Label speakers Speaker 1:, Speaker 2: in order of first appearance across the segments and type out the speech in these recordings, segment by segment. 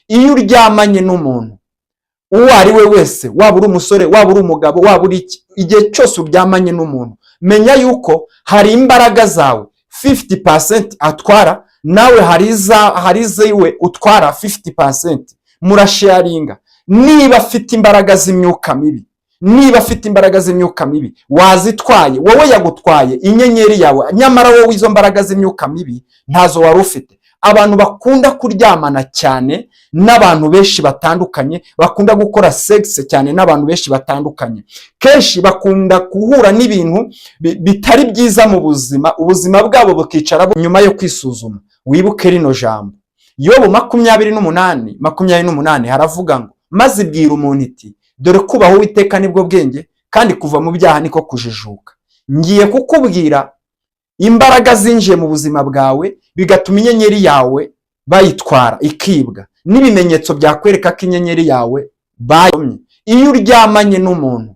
Speaker 1: Iyo uryamanye n'umuntu uwo ari we wese, waba uri umusore, waba uri umugabo, waba uri iki, igihe cyose uryamanye n'umuntu, menya yuko hari imbaraga zawe 50% atwara, nawe hari iziwe utwara 50%, murasharinga. Niba afite imbaraga z'imyuka mibi, niba afite imbaraga z'imyuka mibi, wazitwaye. Wowe yagutwaye inyenyeri yawe, nyamara wowe izo mbaraga z'imyuka mibi ntazo wari ufite. Abantu bakunda kuryamana cyane n'abantu benshi batandukanye, bakunda gukora sex cyane n'abantu benshi batandukanye, kenshi bakunda guhura n'ibintu bitari byiza mu buzima, ubuzima bwabo bukicara. Nyuma yo kwisuzuma, wibuke rino jambo, Yobu 28:28, haravuga ngo: "Maze ibwira umuntu iti: 'Dore kubaha Uwiteka nibwo bwenge, kandi kuva mu byaha niko kujijuka.'" Ngiye kukubwira imbaraga zinjiye mu buzima bwawe bigatuma inyenyeri yawe bayitwara, ikibwa, n'ibimenyetso byakwereka ko inyenyeri yawe bayomye. Iyo uryamanye n'umuntu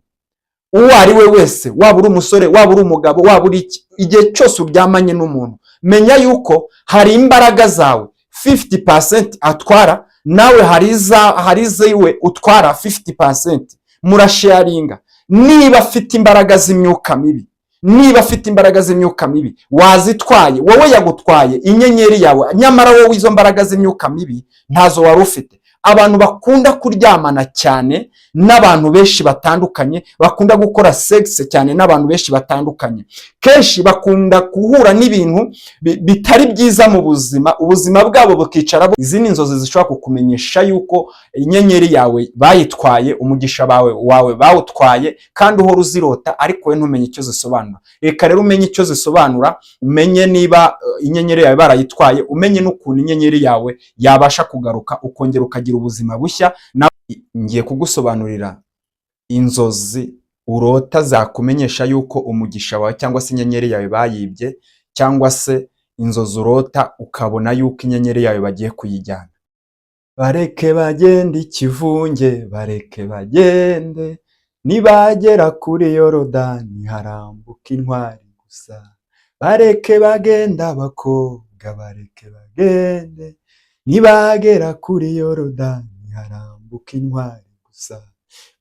Speaker 1: uwo ari we wese, waba uri umusore, waba uri umugabo, waba uri iki, igihe cyose uryamanye n'umuntu, menya yuko hari imbaraga zawe 50% atwara, nawe hari iziwe utwara 50%, murasharinga. Niba afite imbaraga z'imyuka mibi, niba afite imbaraga z'imyuka mibi, wazitwaye. Wowe yagutwaye inyenyeri yawe, nyamara wowe izo mbaraga z'imyuka mibi ntazo wari ufite. Abantu bakunda kuryamana cyane n'abantu benshi batandukanye, bakunda gukora sex cyane n'abantu benshi batandukanye, kenshi bakunda guhura n'ibintu bitari byiza mu buzima, ubuzima bwabo bukicara. Izi ni inzozi zishobora kukumenyesha yuko inyenyeri yawe bayitwaye, umugisha wawe bawutwaye, kandi uhora uzirota ariko we ntumenye icyo zisobanura. Reka rero umenye icyo zisobanura, umenye niba inyenyeri yawe barayitwaye, umenye n'ukuntu inyenyeri yawe yabasha kugaruka, ukongera ukagira ubuzima bushya. Ngiye kugusobanurira inzozi urota zakumenyesha yuko umugisha wawe cyangwa se inyenyeri yawe bayibye, cyangwa se inzozi urota ukabona yuko inyenyeri yawe bagiye kuyijyana. Bareke bagende ikivunge, bareke bagende, nibagera kuri Yorodani harambuka intwari gusa. Bareke bagende abakobwa, bareke bagende, nibagera kuri Yorodani harambuka intwari gusa.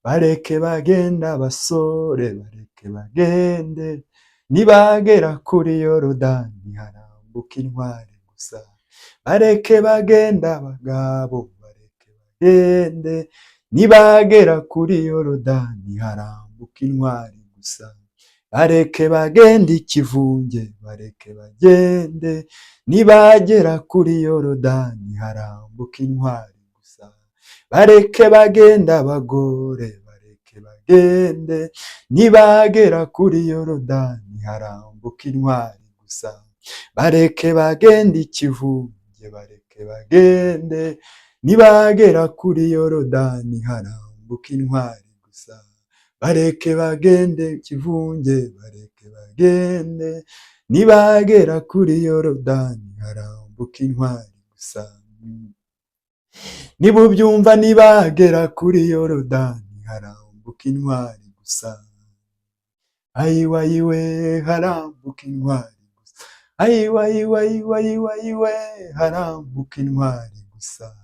Speaker 1: Bareke bagende abasore, bareke bagende, nibagera kuri Yorodani harambuka intwari gusa. Bareke bagende abagabo, bareke bagende, nibagera kuri Yorodani harambuka intwari gusa. Bareke bagende ikivunge, bareke bagende, nibagera kuri Yorodani harambuka intwari gusa. Bareke bagende abagore, bareke bagende, nibagera kuri Yorodani harambuka intwari gusa. Bareke bagende ikivunge, bareke bagende, nibagera kuri Yorodani harambuka intwari gusa. Bareke bagende ikivunge, bareke bagende, nibagera kuri Yorodani harambuka intwari gusa. Niba ubyumva, nibagera kuri Yorodani harambuka intwari gusa. Ayiwe, ayiwe, harambuka intwari gusa. Ayiwe, ayiwe, ayiwe, ayiwe, ayiwe, harambuka intwari gusa.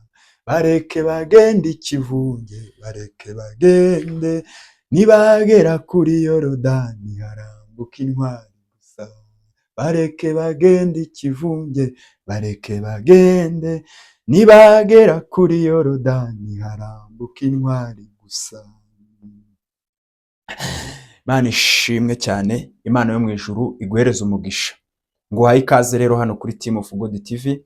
Speaker 1: Bareke bagende ikivunge, bareke bagende, nibagera kuri Yorodani harambuka intwari gusa. Bareke bagende ikivunge, bareke bagende, nibagera kuri Yorodani harambuka intwari gusa. Imana ishimwe cyane, Imana yo mu ijuru iguhereze umugisha. Nguhaye ikaze rero hano kuri Team of God TV.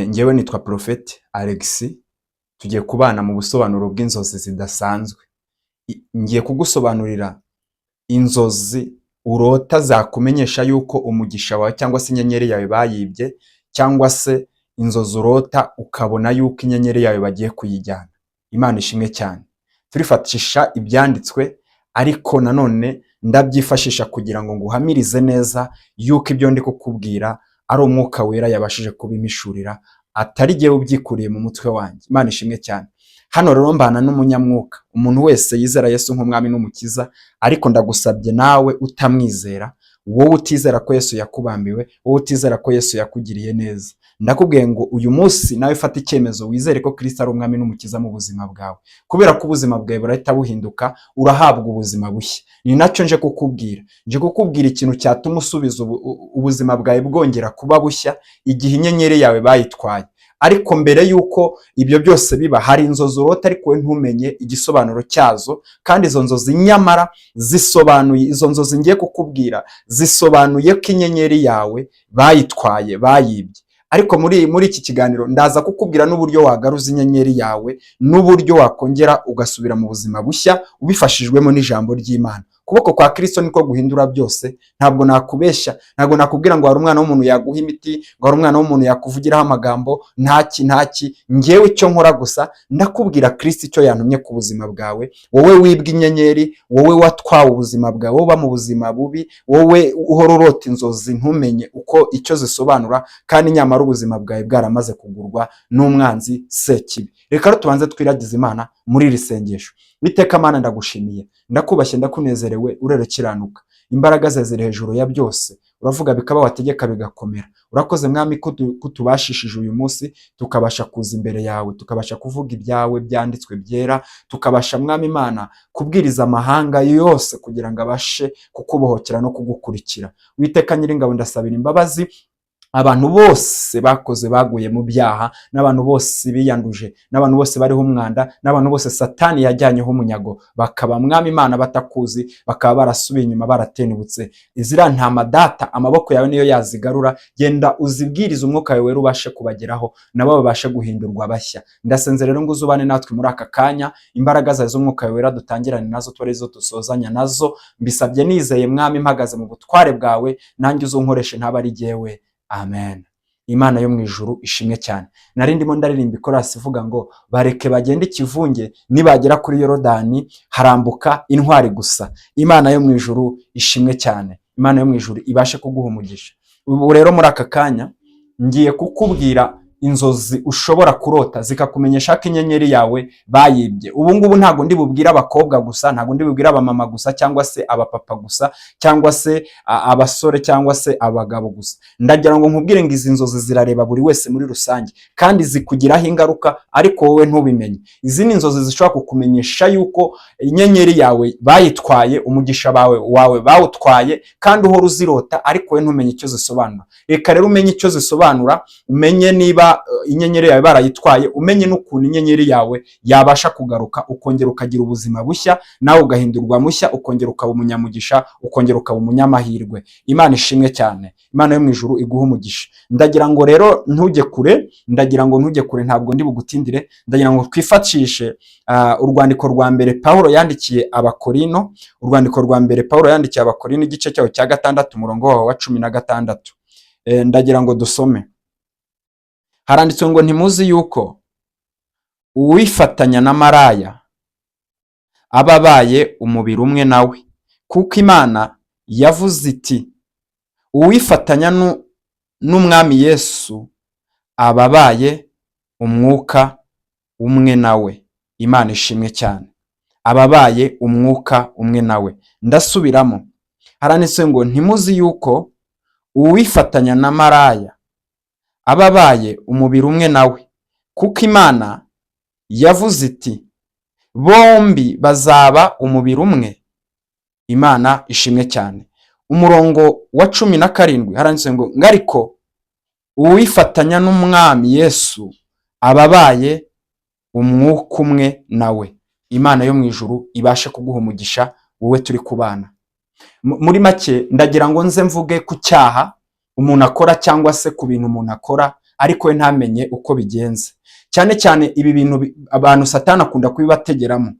Speaker 1: Njyewe nitwa Prophet Alex, tugiye kubana mu busobanuro bw'inzozi zidasanzwe. Ngiye kugusobanurira inzozi urota zakumenyesha yuko umugisha wawe cyangwa se inyenyeri yawe bayibye, cyangwa se inzozi urota ukabona yuko inyenyeri yawe bagiye kuyijyana. Imana ishimwe cyane. Turifashisha ibyanditswe, ariko nanone ndabyifashisha kugira ngo nguhamirize neza yuko ibyo ndi kukubwira ari Umwuka Wera yabashije kubimpishurira, atari jyewe ubyikuriye mu mutwe wanjye. Imana ishimwe cyane. Hano rero mbana n'umunyamwuka, umuntu wese yizera Yesu nk'umwami n'umukiza, ariko ndagusabye nawe utamwizera, wowe utizera ko Yesu yakubambiwe, wowe utizera ko Yesu yakugiriye neza. Ndakubwiye ngo uyu munsi nawe fata icyemezo, wizere ko Kristo ari umwami n'umukiza mu buzima bwawe, kubera ko ubuzima bwawe burahita buhinduka, urahabwa ubuzima bushya. Ni nacyo nje kukubwira. Nje kukubwira ikintu cyatuma usubiza ubuzima bwawe bwongera kuba bushya igihe inyenyeri yawe bayitwaye. Ariko mbere y'uko ibyo byose biba, hari inzozi urota ariko wowe ntumenye igisobanuro cyazo, kandi izo nzozi nyamara zisobanuye, izo nzozi ngiye kukubwira zisobanuye ko inyenyeri yawe bayitwaye, bayibye. Ariko muri iki kiganiro ndaza kukubwira n'uburyo wagaruza inyenyeri yawe, n'uburyo wakongera ugasubira mu buzima bushya ubifashijwemo n'ijambo ry'Imana. Ukuboko kwa Kristo niko guhindura byose. Ntabwo nakubeshya, ntabwo nakubwira ngo hari umwana w'umuntu yaguha imiti, ngo hari umwana w'umuntu yakuvugiraho amagambo, ntaki ntaki. Ngewe icyo nkora gusa, ndakubwira Kristo icyo yantumye ku buzima bwawe, wowe wibwa inyenyeri, wowe watwawe ubuzima bwawe, wowe uba mu buzima bubi, wowe uhora urota inzozi ntumenye uko icyo zisobanura, kandi nyamara ubuzima bwawe bwaramaze kugurwa n'umwanzi Sekibi. Reka rero tubanze twiragize Imana muri iri sengesho. Witeka Mana, ndagushimiye, ndakubashye, ndakunezerewe, urera ukiranuka, imbaraga zawe ziri hejuru ya byose. Uravuga bikaba, wategeka bigakomera. Urakoze Mwami ko tubashishije uyu munsi, tukabasha kuza imbere yawe, tukabasha kuvuga ibyawe byanditswe byera, tukabasha, Mwami Imana, kubwiriza amahanga yose kugira ngo abashe kukubohokera no kugukurikira. Witeka Nyiringabo, ndasabira imbabazi abantu bose bakoze, baguye mu byaha, n'abantu bose biyanduje, n'abantu bose bariho umwanda, n'abantu bose Satani yajyanyeho umunyago, bakaba, Mwami Imana, batakuzi, bakaba barasubiye inyuma, baratenebutse. Iziriya ntama, Data, amaboko yawe niyo yazigarura. Genda uzibwirize, umwuka wawe wera ubashe kubageraho, nabo babashe guhindurwa bashya. Ndasenze rero ngo uzubane natwe muri aka kanya, imbaraga zawe z'umwuka wawe wera dutangirane nazo, tuba arizo dusozanya nazo. Mbisabye nizeye, Mwami, mpagaze mu butware bwawe, nanjye uzunkoreshe, ntaba ari jyewe. Amen. Imana yo mu ijuru ishimwe cyane. Nari ndimo ndaririmba ikorasi ivuga ngo bareke bagende ikivunge, nibagera kuri Yorodani harambuka intwari gusa. Imana yo mu ijuru ishimwe cyane. Imana yo mu ijuru ibashe kuguha umugisha. Ubu rero muri aka kanya ngiye kukubwira inzozi ushobora kurota zikakumenyesha ko inyenyeri yawe bayibye. Ubu ngubu ntabwo ndi bubwire abakobwa gusa, ntabwo ndi bubwire abamama gusa, cyangwa se abapapa gusa, cyangwa se abasore, cyangwa se abagabo gusa. Ndagira ngo nkubwire ngo izi nzozi zirareba buri wese muri rusange, kandi zikugiraho ingaruka ariko wowe ntubimenye. Izi ni inzozi zishobora kukumenyesha yuko inyenyeri yawe bayitwaye, umugisha wawe bawutwaye, kandi uhora uzirota ariko wowe ntumenye icyo zisobanura. Reka rero umenye icyo zisobanura, umenye niba inyenyeri yawe barayitwaye, umenye n'ukuntu inyenyeri yawe yabasha kugaruka, ukongera ukagira ubuzima bushya, nawe ugahindurwa mushya, ukongera ukaba umunyamugisha, ukongera ukaba umunyamahirwe. Imana ishimwe cyane. Imana yo mu ijuru iguhe umugisha. Ndagira ngo rero ntujye kure, ndagira ngo ntujye kure, ntabwo ndi bugutindire. Ndagira ngo twifashishe urwandiko rwa mbere Pawulo yandikiye Abakorino, urwandiko rwa mbere Pawulo yandikiye Abakorino, igice cyaho cya 6, umurongo waho wa 16. Ndagira ngo dusome. Haranditswe ngo: "Ntimuzi yuko uwifatanya na maraya aba abaye umubiri umwe nawe? Kuko Imana yavuze iti: 'Uwifatanya n'Umwami Yesu aba abaye umwuka umwe nawe.'" Imana ishimwe cyane. Aba abaye umwuka umwe nawe. Ndasubiramo, haranditse ngo: "Ntimuzi yuko uwifatanya na maraya aba abaye umubiri umwe nawe? Kuko Imana yavuze iti: 'Bombi bazaba umubiri umwe.'" Imana ishimwe cyane. Umurongo wa 17 haranditse ngo: "Ariko uwifatanya n'Umwami Yesu aba abaye umwuka umwe nawe." Imana yo mu ijuru ibashe kuguha umugisha, wowe turi kubana. Muri make, ndagira ngo nze mvuge ku cyaha umuntu akora, cyangwa se ku bintu umuntu akora ariko we ntamenye uko bigenze. Cyane cyane ibi bintu abantu Satani akunda kubibategeramo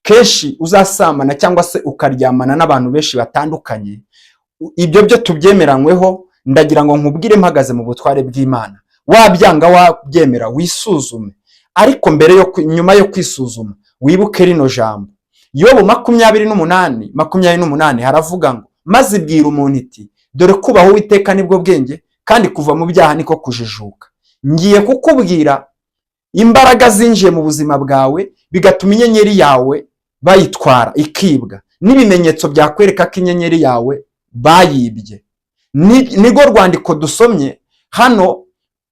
Speaker 1: kenshi. Uzasambana cyangwa se ukaryamana n'abantu benshi batandukanye, ibyo byo tubyemeranyweho. Ndagira ngo nkubwire mpagaze mu butware bw'Imana, wabyanga wabyemera, wisuzume. Ariko mbere yo nyuma yo kwisuzuma, wibuke rino jambo, Yobu 28:28, haravuga ngo: "Maze ibwira umuntu iti: 'Dore kubaha Uwiteka nibwo bwenge, kandi kuva mu byaha niko kujijuka.'" Ngiye kukubwira imbaraga zinjiye mu buzima bwawe bigatuma inyenyeri yawe bayitwara, ikibwa, n'ibimenyetso byakwereka ko inyenyeri yawe bayibye. Nirwo rwandiko dusomye hano.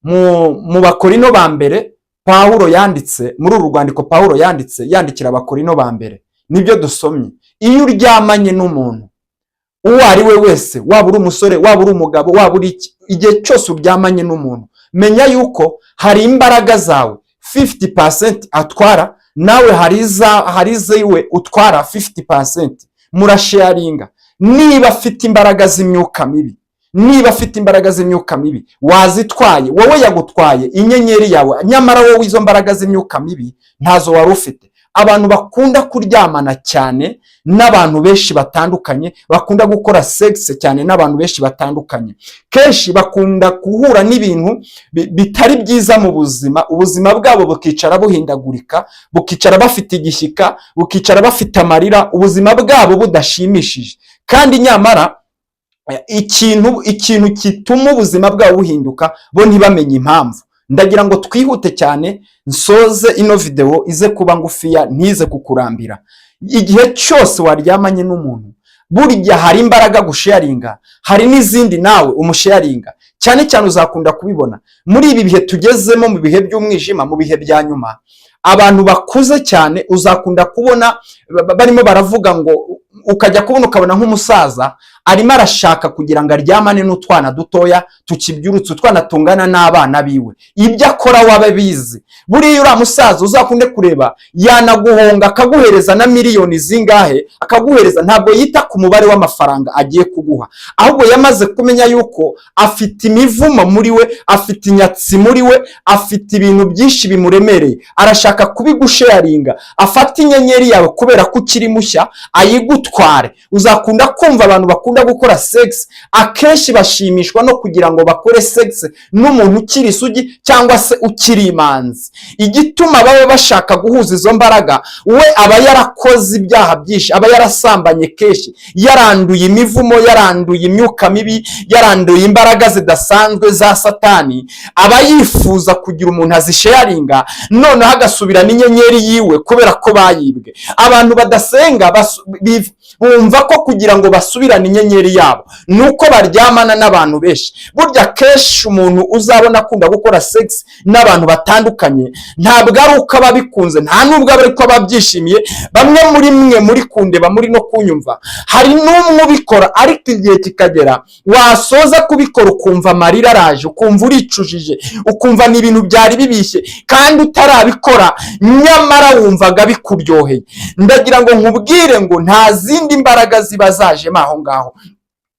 Speaker 1: Mu Bakorino ba mbere Pawulo yanditse, muri uru rwandiko Pawulo yanditse yandikira Abakorino ba mbere, nibyo dusomye. Iyo uryamanye n'umuntu uwo ari we wese, waba uri umusore, waba uri umugabo, waba uri iki, igihe cyose uryamanye n'umuntu, menya yuko hari imbaraga zawe 50% atwara, nawe hari iziwe utwara 50%, murasharinga. Niba afite imbaraga z'imyuka mibi, niba afite imbaraga z'imyuka mibi, wazitwaye. Wowe yagutwaye inyenyeri yawe, nyamara wowe izo mbaraga z'imyuka mibi ntazo wari ufite. Abantu bakunda kuryamana cyane n'abantu benshi batandukanye, bakunda gukora sex cyane n'abantu benshi batandukanye, kenshi bakunda guhura n'ibintu bitari byiza mu buzima. Ubuzima bwabo bukicara buhindagurika, bukicara bafite igishyika, bukicara bafite amarira, ubuzima bwabo budashimishije. Kandi nyamara ikintu gituma ubuzima bwabo buhinduka, bo ntibamenye impamvu. Ndagira ngo twihute cyane, nsoze ino videwo ize kuba ngufiya, ntize kukurambira. Igihe cyose waryamanye n'umuntu, burya hari imbaraga gusharinga, hari n'izindi nawe umusharinga. Cyane cyane uzakunda kubibona muri ibi bihe tugezemo, mu bihe by'umwijima, mu bihe bya nyuma. Abantu bakuze cyane uzakunda kubona barimo baravuga ngo, ukajya kubona ukabona nk'umusaza arimo arashaka kugira ngo aryamane n'utwana dutoya tukibyurutse, utwana tungana n'abana biwe. Ibyo akora waba bizi. Buriya uriya musaza uzakunde kureba yanaguhonga akaguhereza na miliyoni zingahe akaguhereza. Ntabwo yita ku mubare w'amafaranga agiye kuguha, ahubwo yamaze kumenya yuko afite imivumo muri we, afite inyatsi muri we, afite ibintu byinshi bimuremereye, arashaka kubigusharinga, afate inyenyeri yawe kubera ko ukiri mushya, ayigutware. Uzakunda kumva abantu bakunda gukora sex, akenshi bashimishwa no kugira ngo bakore sex n'umuntu ukiri isugi cyangwa se ukiri imanzi. Igituma baba bashaka guhuza izo mbaraga, we aba yarakoze ibyaha byinshi, aba yarasambanye kenshi, yaranduye imivumo, yaranduye imyuka mibi, yaranduye imbaraga zidasanzwe za Satani. Aba yifuza kugira umuntu azisharinga, noneho agasubirana inyenyeri yiwe kubera ko bayibwe. Abantu badasenga bumva ko kugira ngo basubirane inyenyeri yabo ni uko baryamana n'abantu benshi. Burya kenshi umuntu uzabona akunda gukora sex n'abantu batandukanye, ntabwo ari uko aba abikunze, nta nubwo aba ariko aba abyishimiye. Bamwe muri mwe muri kundeba, muri no kunyumva, hari n'umwe ubikora, ariko igihe kikagera wasoza kubikora ukumva amarira araje, ukumva uricujije, ukumva ni ibintu byari bibishye kandi utarabikora nyamara wumvaga bikuryoheye. Ndagira ngo nkubwire ngo nta zindi mbaraga ziba zajemo aho ngaho.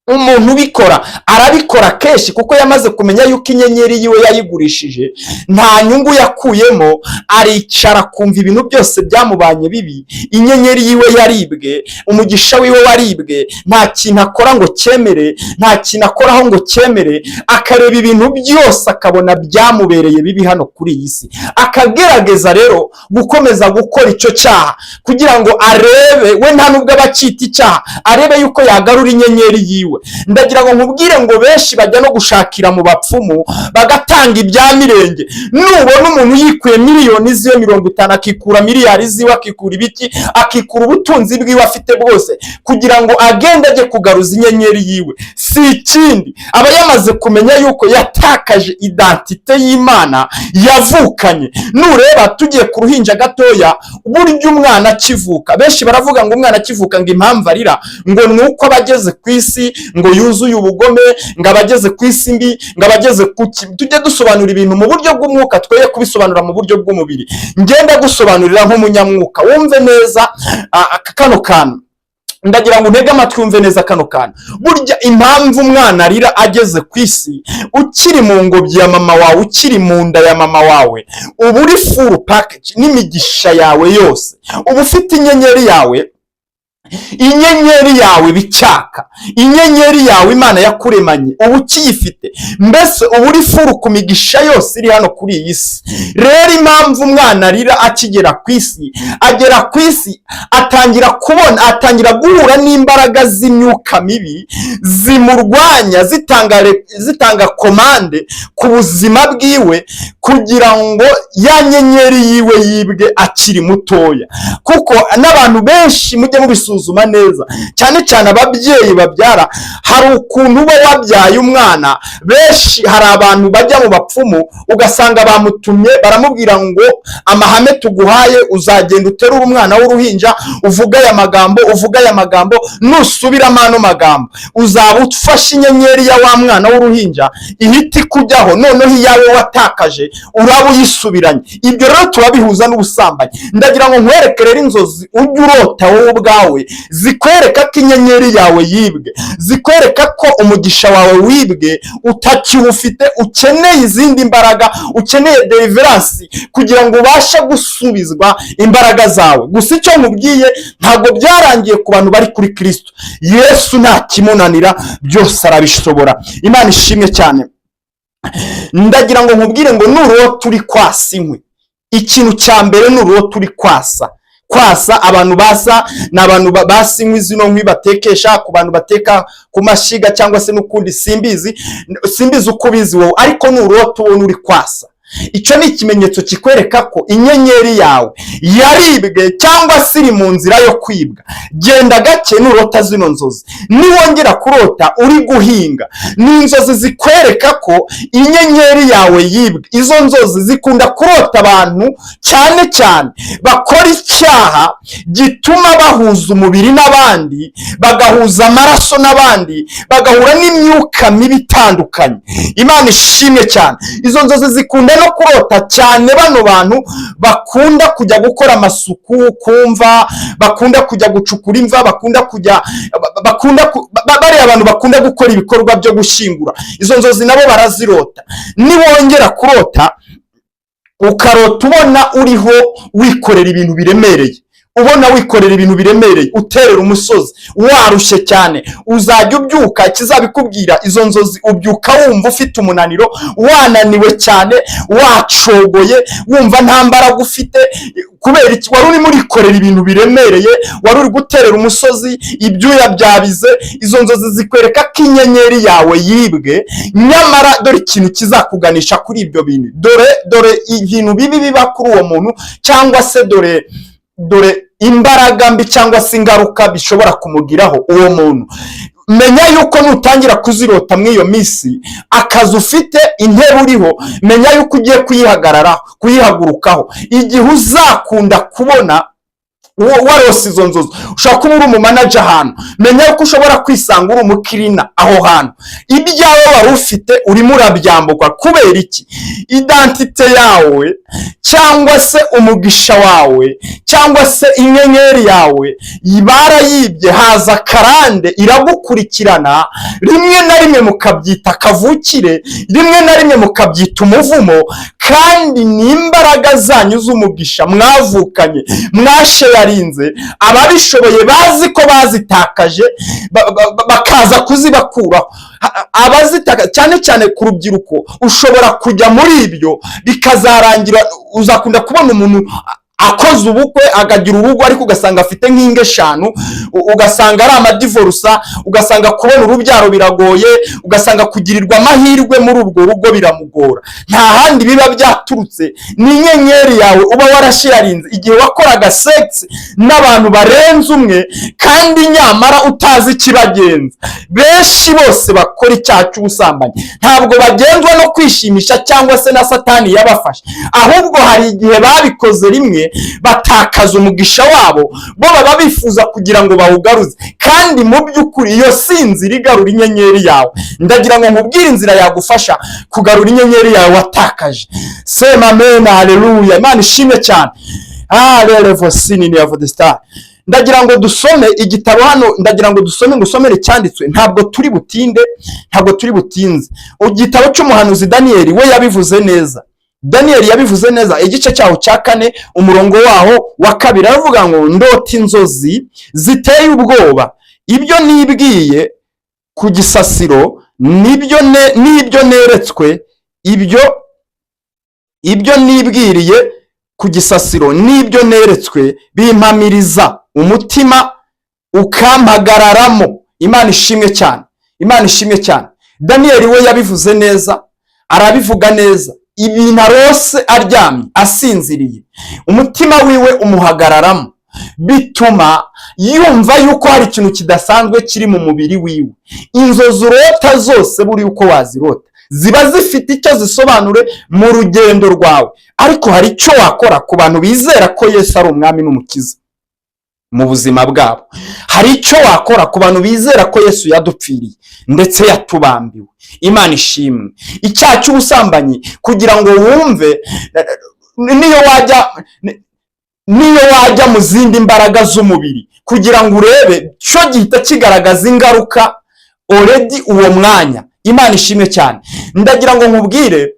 Speaker 1: Umuntu ubikora arabikora kenshi kuko yamaze kumenya yuko inyenyeri yiwe yayigurishije, nta nyungu yakuyemo. Aricara akumva ibintu byose byamubanye bibi, inyenyeri yiwe yaribwe, umugisha wiwe waribwe, nta kintu akora ngo cyemere, nta kintu akoraho ngo cyemere. Akareba ibintu byose akabona byamubereye bibi hano kuri iyi si, akagerageza rero gukomeza gukora icyo cyaha kugira ngo arebe, we nta nubwo aba acyita icyaha, arebe yuko yagarura inyenyeri yiwe. Ndagira ngo nkubwire ngo benshi bajya no gushakira mu bapfumu, bagatanga ibya mirenge. Nubona umuntu yikuye miliyoni ziwe 50, akikura miliyari ziwe, akikura ibiki, akikura ubutunzi bwiwe afite bwose kugira ngo agende ajye kugaruza inyenyeri yiwe, si ikindi, aba yamaze kumenya yuko yatakaje identité y'Imana yavukanye. Nureba tugiye ku ruhinja gatoya, burya umwana akivuka, benshi baravuga ngo umwana akivuka, ngo impamvu arira ngo ni uko aba ageze ku isi ngo yuzuye ubugome, ngo aba ageze ku isi mbi, ngo aba ageze ku ki. Tujye dusobanura ibintu mu buryo bw'umwuka, twoye kubisobanura mu buryo bw'umubiri. Ngenda gusobanurira nk'umunyamwuka, wumve neza kano kantu. Ndagira ngo untege amatwi, wumve neza kano kantu. Burya impamvu umwana arira ageze ku isi, ukiri mu ngobyi ya mama wawe, ukiri mu nda ya mama wawe, uba uri full package n'imigisha yawe yose, uba ufite inyenyeri yawe. Inyenyeri yawe bicyaka, inyenyeri yawe Imana yakuremanye uba ukiyifite, mbese uba uri full ku migisha yose iri hano kuri iyi si. Rero impamvu umwana arira akigera ku isi, agera ku isi atangira kubona, atangira guhura n'imbaraga z'imyuka mibi zimurwanya, zitanga commande ku buzima bwiwe kugira ngo ya nyenyeri yiwe yibwe akiri mutoya. Kuko n'abantu benshi mujye mubisuzuma. kwisuzuma neza, cyane cyane ababyeyi babyara. Hari ukuntu uba wabyaye umwana, benshi hari abantu bajya mu bapfumu, ugasanga bamutumye, baramubwira ngo: "Amahame tuguhaye, uzagenda uterure umwana w'uruhinja, uvuge aya magambo, uvuge aya magambo. Nusubiramo ano magambo, uzaba ufashe inyenyeri ya wa mwana w'uruhinja, ihita ikujyaho, noneho iyawe watakaje uraba uyisubiranye." Ibyo rero turabihuza n'ubusambanyi. Ndagira ngo nkwereke rero inzozi ujya urota wowe ubwawe zikwereka ko inyenyeri yawe yibwe, zikwereka ko umugisha wawe wibwe, utakiwufite, ukeneye izindi mbaraga, ukeneye deliverance kugira ngo ubashe gusubizwa imbaraga zawe. Gusa icyo nkubwiye, ntabwo byarangiye ku bantu bari kuri Kirisito Yesu. Nta kimunanira, byose arabishobora. Imana ishimwe cyane. Ndagira ngo nkubwire ngo nurota uri kwasa inkwi, ikintu cya mbere, nurota uri kwasa, kwasa, abantu basa ni abantu basa inkwi, zino nkwi batekesha, ku bantu bateka ku mashyiga cyangwa se n'ukundi, simbizi, simbizi uko ubizi wowe, ariko nurota ubona uri kwasa, icyo ni ikimenyetso kikwereka ko inyenyeri yawe yaribwe cyangwa se iri mu nzira yo kwibwa. Genda gake nurota zino nzozi. Niwongera kurota uri guhinga, ni inzozi zikwereka ko inyenyeri yawe yibwe. Izo nzozi zikunda kurota abantu cyane cyane bakora icyaha gituma bahuza umubiri n'abandi, bagahuza amaraso n'abandi, bagahura n'imyuka mibi itandukanye. Imana ishimwe cyane. Izo nzozi zikunda no kurota cyane bano bantu bakunda kujya gukora amasuku kumva, bakunda kujya gucukura imva, bakunda kujya bakunda bariya abantu bakunda gukora ibikorwa byo gushyingura. Izo nzozi nabo barazirota. Niwongera kurota, ukarota ubona uriho wikorera ibintu biremereye, ubona wikorera ibintu biremereye, uterera umusozi, warushye cyane, uzajya ubyuka, ikizabikubwira izo nzozi, ubyuka wumva ufite umunaniro, wananiwe cyane, wacogoye, wumva nta mbaraga ufite. Kubera iki? Wari urimo urikorera ibintu biremereye, wari uri guterera umusozi, ibyuya byabize. Izo nzozi zikwereka ko inyenyeri yawe yibwe. Nyamara dore ikintu kizakuganisha kuri ibyo bintu, dore ibintu bibi biba kuri uwo muntu, cyangwa se dore imbaraga mbi cyangwa se ingaruka bishobora kumugiraho uwo muntu. Menya yuko nutangira kuzirota muri iyo minsi, akazi ufite, intebe uriho, menya yuko ugiye kuyihagararaho, kuyihagurukaho. Igihe uzakunda kubona warose izo nzozi, ushobora kuba uri umumanager ahantu, menya yuko ushobora kwisanga uri umucleaner aho hantu. Ibyawe wari ufite urimo urabyambuka. Kubera iki? Identité yawe cyangwa se umugisha wawe cyangwa se inyenyeri yawe barayibye, haza karande iragukurikirana. Rimwe na rimwe mukabyita kavukire, rimwe na rimwe mukabyita umuvumo, kandi ni imbaraga zanyu z'umugisha mwavukanye, mwasharinze. Ababishoboye bazi ko bazitakaje, bakaza kuzibakuraho. Abazitaka cyane cyane ku rubyiruko, ushobora kujya muri ibyo bikazarangira. Uzakunda kubona umuntu akoze ubukwe, akagira urugo, ariko ugasanga afite nk'ingo eshanu, ugasanga ari amadivorce, ugasanga kubona urubyaro biragoye, ugasanga kugirirwa amahirwe muri urwo rugo biramugora. Nta handi biba byaturutse, ni inyenyeri yawe uba warasharinze igihe wakoraga sex n'abantu barenze umwe, kandi nyamara utazi ikibagenza. Benshi bose bakora icyaha cy'ubusambanyi ntabwo bagenzwa no kwishimisha cyangwa se na Satani yabafashe, ahubwo hari igihe babikoze rimwe batakaza umugisha wabo, bo baba bifuza kugira ngo bawugaruze. Kandi mu by'ukuri iyo si inzira igarura inyenyeri yawe. Ndagira ngo nkubwire inzira yagufasha kugarura inyenyeri yawe watakaje. Sema amen, haleluya. Imana ishimwe cyane. Revosini ni star. Ndagira ngo dusome igitabo hano, ndagira ngo dusome, ngo usomere icyanditswe. Ntabwo turi butinde, ntabwo turi butinze. Igitabo cy'umuhanuzi Daniyeli, we yabivuze neza. Daniyeli yabivuze neza, igice cyaho cya 4, umurongo waho wa 2, aravuga ngo: "Ndota inzozi ziteye ubwoba, ibyo nibwiye ku gisasiro nibyo n'ibyo neretswe, ibyo nibwiriye ku gisasiro n'ibyo neretswe bimpamiriza umutima ukampagararamo." Imana ishimwe cyane, Imana ishimwe cyane. Daniyeli we yabivuze neza, arabivuga neza. Ibintu arose aryamye asinziriye, umutima wiwe umuhagararamo. Bituma yumva yuko hari ikintu kidasanzwe kiri mu mubiri wiwe. Inzozi urota zose, buri uko wazirota, ziba zifite icyo zisobanure mu rugendo rwawe. Ariko hari icyo wakora ku bantu bizera ko Yesu ari Umwami n'Umukiza mu buzima bwabo. Hari icyo wakora ku bantu bizera ko Yesu yadupfiriye ndetse yatubambiwe. Imana ishimwe. Icyaha cy'ubusambanyi, kugira ngo wumve, niyo wajya mu zindi mbaraga z'umubiri kugira ngo urebe, cyo gihita kigaragaza ingaruka already uwo mwanya. Imana ishimwe cyane. Ndagira ngo nkubwire,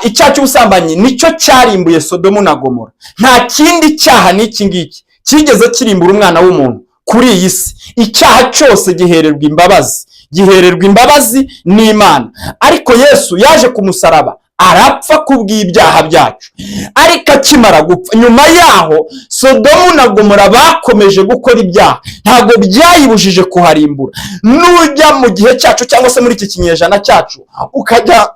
Speaker 1: icyaha cy'ubusambanyi nicyo cyarimbuye Sodomu na Gomora. Nta kindi cyaha n'iki ngiki cyigeze kirimbura umwana w'umuntu kuri iyi si. Icyaha cyose gihererwa imbabazi, gihererwa imbabazi n'Imana. Ariko Yesu yaje ku musaraba, arapfa kubw'ibyaha byacu. Ariko akimara gupfa, nyuma yaho Sodomu na Gomora bakomeje gukora ibyaha, ntabwo byayibujije kuharimbura. Nujya mu gihe cyacu cyangwa se muri iki kinyejana cyacu, ukajya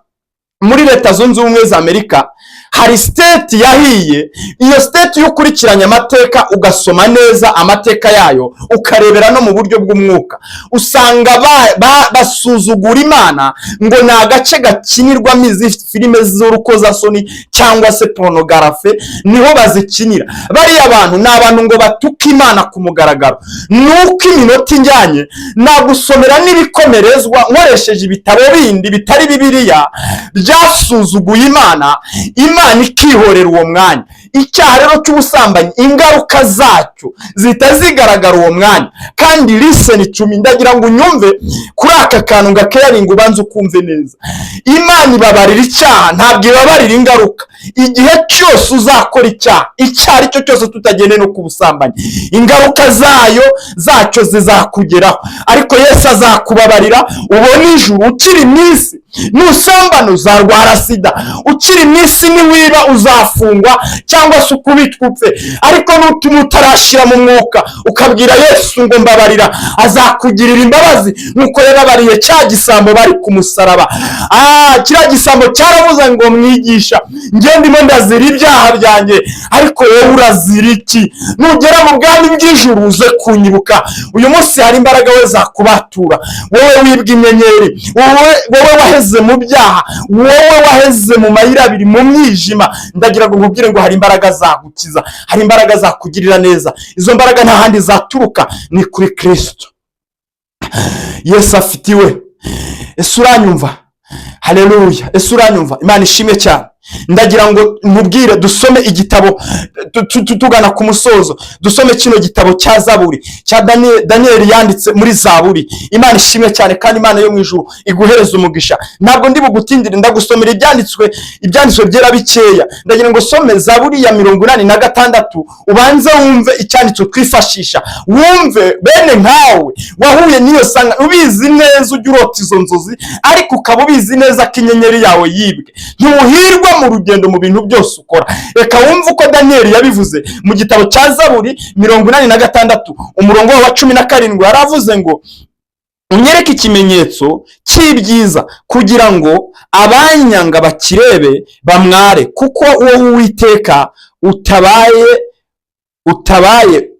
Speaker 1: muri Leta Zunze Ubumwe za Amerika, hari state yahiye. Iyo state, iyo ukurikiranye amateka, ugasoma neza amateka yayo, ukarebera no mu buryo bw'umwuka, usanga basuzugura Imana ngo ni agace gakinirwamo izi filime z'urukozasoni cyangwa se pornography, niho bazikinira. Bariya bantu ni abantu ngo batuke Imana ku mugaragaro. Nuko iminota ijyanye, nagusomera n'ibikomerezwa nkoresheje ibitabo bindi bitari Bibiliya byasuzuguye Imana, Imana ikihorera uwo mwanya. Icyaha rero cy'ubusambanyi, ingaruka zacyo zihita zigaragara uwo mwanya. Kandi listen to me, ndagira ngo unyumve kuri aka kantu gakeyaringa, ubanze ukumve neza. Imana ibabarira icyaha, ntabwo ibabarira ingaruka. Igihe cyose uzakora icyaha icyo ari cyo cyose, tutagendeye no ku busambanyi, ingaruka zacyo zizakugeraho. Ariko Yesu azakubabarira, ubone ijuru ukiri mu isi. Nusambana uzarwara sida ukiri mu isi, niwiba uzafungwa cyangwa se ukubitwa upfe. Ariko nutuma utarashyira mu mwuka, ukabwira Yesu ngo "Mbabarira", azakugirira imbabazi nk'uko yababariye cya gisambo bari ku musaraba. Kiriya gisambo cyaravuze ngo "Mwigisha, njye ndimo ndazira ibyaha byanjye, ariko wowe urazira iki? Nugera mu bwami bw'ijuru uze kunyibuka." Uyu munsi hari imbaraga we zakubatura, wowe wibwa inyenyeri, wowe waheze mu byaha, wowe waheze mu mayira abiri, mu mwijima. Ndagira ngo nkubwire ngo hari imbaraga zagukiza, hari imbaraga zakugirira neza. Izo mbaraga nta handi zaturuka, ni kuri Kirisito Yesu afitiwe. Ese uranyumva? Haleluya! Ese uranyumva? Imana ishimwe cyane. Ndagira ngo nkubwire, dusome igitabo tugana ku musozo. Dusome kino gitabo cya Zaburi, cya Daniyeli yanditse muri Zaburi. Imana ishimwe cyane, kandi Imana yo mu ijuru iguhereza umugisha. Ntabwo ndi bugutindire, ndagusomera ibyanditswe byera bikeya. Ndagira ngo some Zaburi ya 86, ubanze wumve icyanditswe twifashisha, wumve bene nkawe wahuye n'iyo sanga, ubizi neza, ujya urota izo nzozi, ariko ukaba ubizi neza ko inyenyeri yawe yibwe, ntuhirwa mu rugendo, mu bintu byose ukora. Reka wumve uko Daniyeli yabivuze mu gitabo cya Zaburi 86, umurongo wa 17. Yaravuze ngo "Unyereke ikimenyetso cy'ibyiza, kugira ngo abanyanga bakirebe bamware, kuko wowe Uwiteka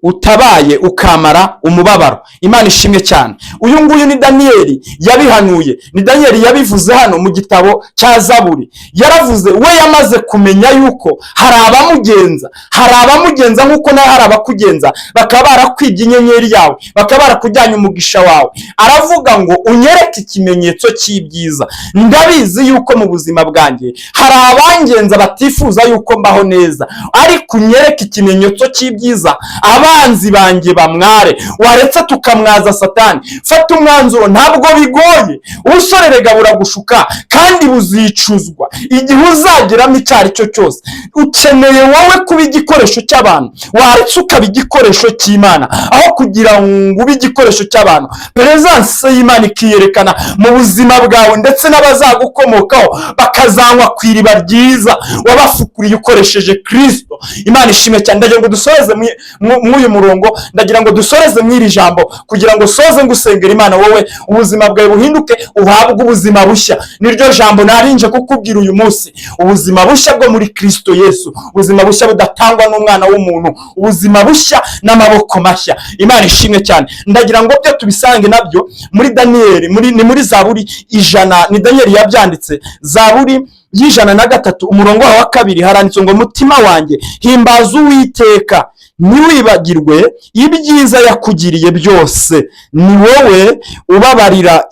Speaker 1: utabaye ukamara umubabaro." Imana ishimwe cyane. Uyu nguyu ni Daniyeli yabihanuye, ni Daniyeli yabivuze hano mu gitabo cya Zaburi. Yaravuze, we yamaze kumenya yuko hari abamugenza, hari abamugenza nk'uko nawe hari abakugenza, bakaba barakwibye inyenyeri yawe, bakaba barakujyanye umugisha wawe. Aravuga ngo "Unyereke ikimenyetso cy'ibyiza. Ndabizi yuko mu buzima bwanjye hari abangenza batifuza yuko mbaho neza, ariko unyereke ikimenyetso cy'ibyiza, abanzi banjye bamware." Waretse tukamwaza Satani? Fata umwanzuro, ntabwo bigoye. Ubusore rega buragushuka kandi buzicuzwa igihe uzageramo icyo ari cyo cyose. Ukeneye wowe kuba igikoresho cy'abantu? Waretse ukaba igikoresho cy'Imana aho kugira ngo ube igikoresho cy'abantu, presence y'Imana ikiyerekana mu buzima bwawe, ndetse n'abazagukomokaho bakazanywa ku iriba ryiza wabafukuriye ukoresheje Kirisito. Imana ishimwe cyane. Ndagira ngo dusoze muri mw'uyu murongo. Ndagira ngo dusoreze mw'iri jambo kugira ngo soze ngusengera Imana, wowe ubuzima bwawe buhinduke, uhabwe ubuzima bushya. Niryo jambo narinje kukubwira uyu munsi: ubuzima bushya bwo muri Kristo Yesu, ubuzima bushya budatangwa n'umwana w'umuntu, ubuzima bushya n'amaboko mashya. Imana ishimwe cyane. Ndagira ngo byo tubisange nabyo muri Daniyeli, ni muri Zaburi 100, ni Daniyeli yabyanditse. Zaburi y'103, umurongo waho wa 2, haranditse ngo: "Mutima wanjye, himbaza Uwiteka, ntiwibagirwe ibyiza yakugiriye byose. Ni wowe ubabarira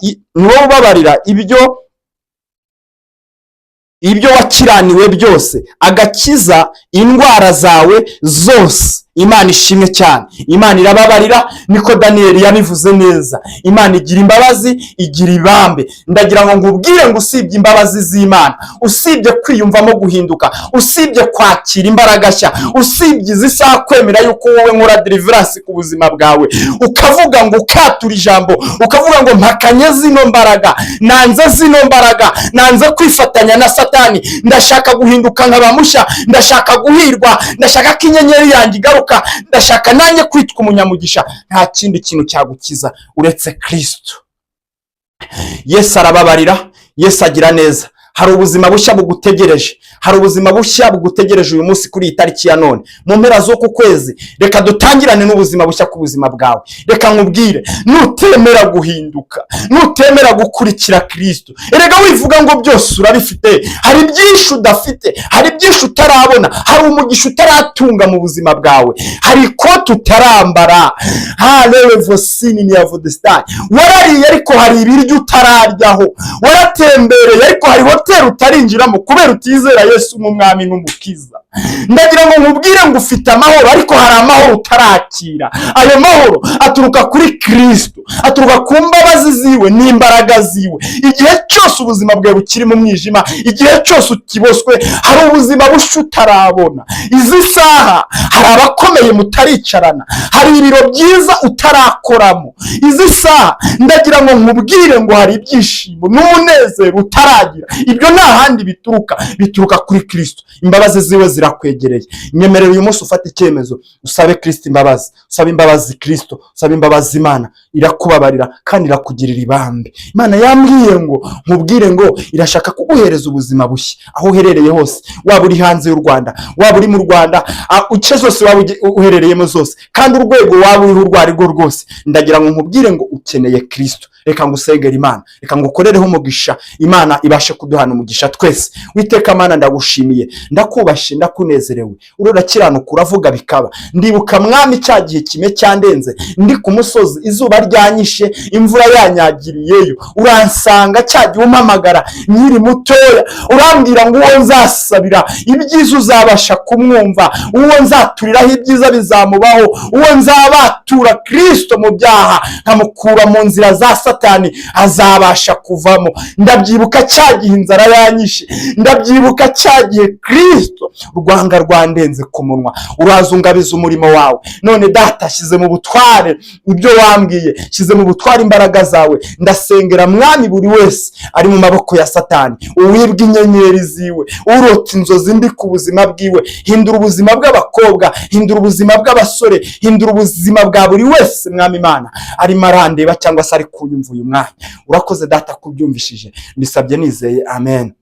Speaker 1: ibyo wakiraniwe byose, agakiza indwara zawe zose." Imana ishimwe cyane. Imana irababarira, niko Daniyeli yabivuze neza. Imana igira imbabazi, igira ibambe. Ndagira ngo nkubwire ngo usibye imbabazi z'Imana, usibye kwiyumvamo guhinduka, usibye kwakira imbaraga nshya, usibye izi saha kwemera yuko wowe nkora deliverance ku buzima bwawe, ukavuga ngo, ukatura ijambo, ukavuga ngo: "Mpakanye zino mbaraga, nanze zino mbaraga, nanze kwifatanya na Satani, ndashaka guhinduka nkaba mushya, ndashaka guhirwa, ndashaka ko inyenyeri yanjye igaruka, ndashaka nanjye kwitwa umunyamugisha." Nta kindi kintu cyagukiza uretse Kristo Yesu. Arababarira, Yesu agira neza. Hari ubuzima bushya bugutegereje, hari ubuzima bushya bugutegereje uyu munsi, kuri iyi tariki ya none, mu mpera z'uku kwezi. Reka dutangirane n'ubuzima bushya ku buzima bwawe. Reka nkubwire, nutemera guhinduka, nutemera gukurikira Kristo, erega wivuga ngo byose urabifite, hari byinshi udafite, hari byinshi utarabona, hari umugisha utaratunga mu buzima bwawe, hari ikoti utarambara. Harewe vosini ni yavodesitani. Warariye, ariko hari ibiryo utararyaho. Waratembereye, ariko hari hoteli utarinjiramo kubera utizera Yesu nk'umwami n'umukiza. Ndagira ngo nkubwire ngo ufite amahoro, ariko hari amahoro utarakira. Ayo mahoro aturuka kuri Kristo, aturuka ku mbabazi ziwe n'imbaraga ziwe. Igihe cyose ubuzima bwawe bukiri mu mwijima, igihe cyose ukiboswe, hari ubuzima bushya utarabona. Izi saha hari abakomeye mutaricarana, hari ibiro byiza utarakoramo. Izi saha ndagira ngo nkubwire ngo hari ibyishimo n'umunezero utaragira. Ibyo nta handi bituruka, bituruka kuri Kristo. Imbabazi ziwe zirakwegereye. Nyemerera uyu munsi ufate icyemezo, usabe Kristo imbabazi, usabe imbabazi Kristo, usabe imbabazi Imana. Irakubabarira kandi irakugirira ibambe. Imana yambwiye ngo nkubwire ngo irashaka kuguhereza ubuzima bushya aho uherereye hose, waba uri hanze y'u Rwanda, waba uri mu Rwanda, uce zose waba uherereyemo zose, kandi urwego waba uriho urwo ari rwo rwose, ndagira ngo nkubwire ngo ukeneye Kristo. Reka ngusengere Imana, reka ngukorereho umugisha, Imana ibashe kuduhana umugisha twese. Witeka Mana, ndagushimiye, ndakubashye, ndakunezerewe. Urakiranuka, uravuga bikaba. Ndibuka, Mwami, cya gihe kimwe cyandenze ndi ku musozi, izuba ryanyishe, imvura yanyagiriyeyo, uransanga. Cya gihe umpamagara nkiri mutoya, urambwira ngo uwo nzasabira ibyiza uzabasha kumwumva, uwo nzaturiraho ibyiza bizamubaho, uwo nzabatura Kristo mu byaha nkamukura mu nzira za Satani azabasha kuvamo. Ndabyibuka cya gihe inzara yanyishe, ndabyibuka cya gihe Kristo rwanga rwandenze ku munwa, uraza ungabiza umurimo wawe. None Data, shyize mu butware ibyo wambwiye, shyize mu butware imbaraga zawe. Ndasengera, Mwami, buri wese ari mu maboko ya Satani, uwibwa inyenyeri ziwe, urota inzozi mbi ku buzima bwiwe. Hindura ubuzima bw'abakobwa, hindura ubuzima bw'abasore, hindura ubuzima bwa buri wese, Mwami Imana, arimo arandeba cyangwa se ari kunyumva uyu mwanya. Urakoze Data kubyumvishije, mbisabye nizeye, amen.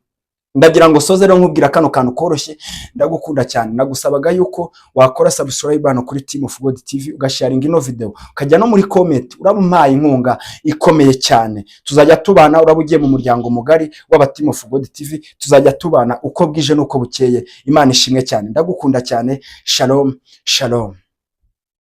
Speaker 1: Ndagira ngo soze rero nkubwira kano kantu koroshye. Ndagukunda cyane. Nagusabaga yuko wakora subscribe hano kuri Team of God TV, ugasharinga ino video, ukajya no muri comment, uraba umpaye inkunga ikomeye cyane. Tuzajya tubana, uraba ugiye mu muryango mugari w'aba Team of God TV, tuzajya tubana uko bwije n'uko bukeye. Imana ishimwe cyane, ndagukunda cyane. Shalom, shalom.